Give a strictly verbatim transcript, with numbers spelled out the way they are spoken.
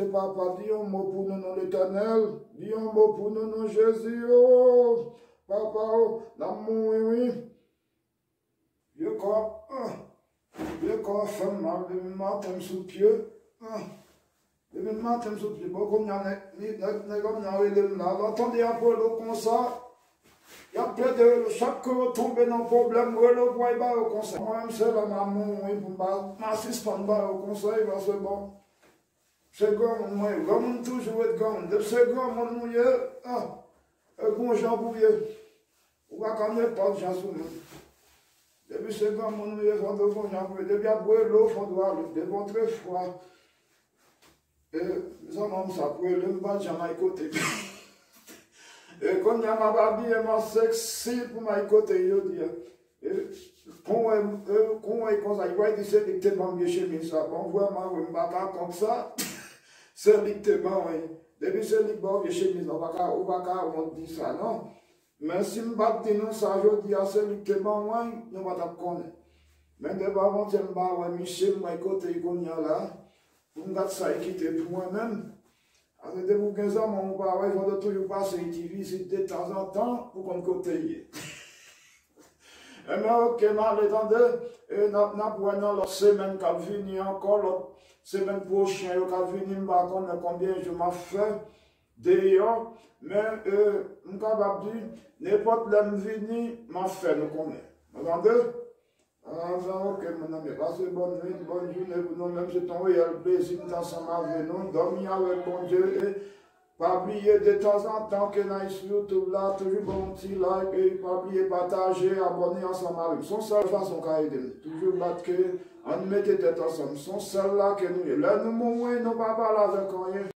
Papa, di yon mo pou nou, non Letènèl. Di yon mo pou nou, non Jezi, o. Papa, o, n ap mouri, wi. Vye kò, ah, vye kò fè m mal, depi maten m sou pye, ah, depi maten m sou pye. Bon, kounye a, nèg, nèg, nèg, nèg òm nan rele m la. Lè w tande y ap rele w konsa, y ap plede rele w. Chak ke yo tonbe nan pwoblèm, rele w pou w al ba yo konsèy. Mwen menm, se lè m ap mouri pou m ba, m a sispann ba yo konsèy, paske bon, se granmoun mwen ye. Granmoun toujou ret granmoun. Depi se granmoun ou ye, ah, e gon jan pou w ye. Ou pa ka nenpòt jan sou moun. Depi se granmoun ou ye, fò w gon jan pou w ye. Depi y ap rele w, fò w ale. Depi w trè fwa. E, zanmi m sa ap rele m, m pa t janm al kote. E kounye a, m ap abiye m an seksi pou m al kote jodi a. E, kon w wè, e, kon w wè konsa, li pral di se li k te ban m vye chemiz sa. Bon, vrèman vre, m pa ka kont sa. Se li k te ban mwen. Depi se li k ba w vye chemiz la, ou pa ka, ou pa ka wont di sa, non. Men si m pa t di nou sa jodi a, se li k te ban mwen, nou pa t ap konnen. Men depi avantyè m pa wè misye, m wè kote l kounye a la, pou m gad sa l kite pou mwen menm. Paske depi w gen zanmi w pa wè, fò w toujou pase yon ti vizit detanzantan pou konn kote l ye. Enben, oke, m ale tande, e n ap, n ap wè nan lòt semèn k ap vini ankò, lòt semèn pwochen yo k ap vini, m pa konnen konbyen jou m ap fè deyò, men, e, m kapab di, nenpòt lè m vini, m ap fè nou konnen. Nou tande? Anben, oke, mon ami, pase bòn nwit, bòn jounen pou nou menm. Se t on reyèl plezi pou m t ansanm avè nou. Dòmi avèk Bondye e pa bliye detanzantan ke n al sou YouTube la, toujou ban m ti like e pa bliye pataje, abòne ansanm avè m. Se yon sèl fason w ka ede m. Toujou bat ke ann mete tèt ansanm. Se yon sèl la ke nou ye. Lè nou mouri, nou pa pale avèk anyen.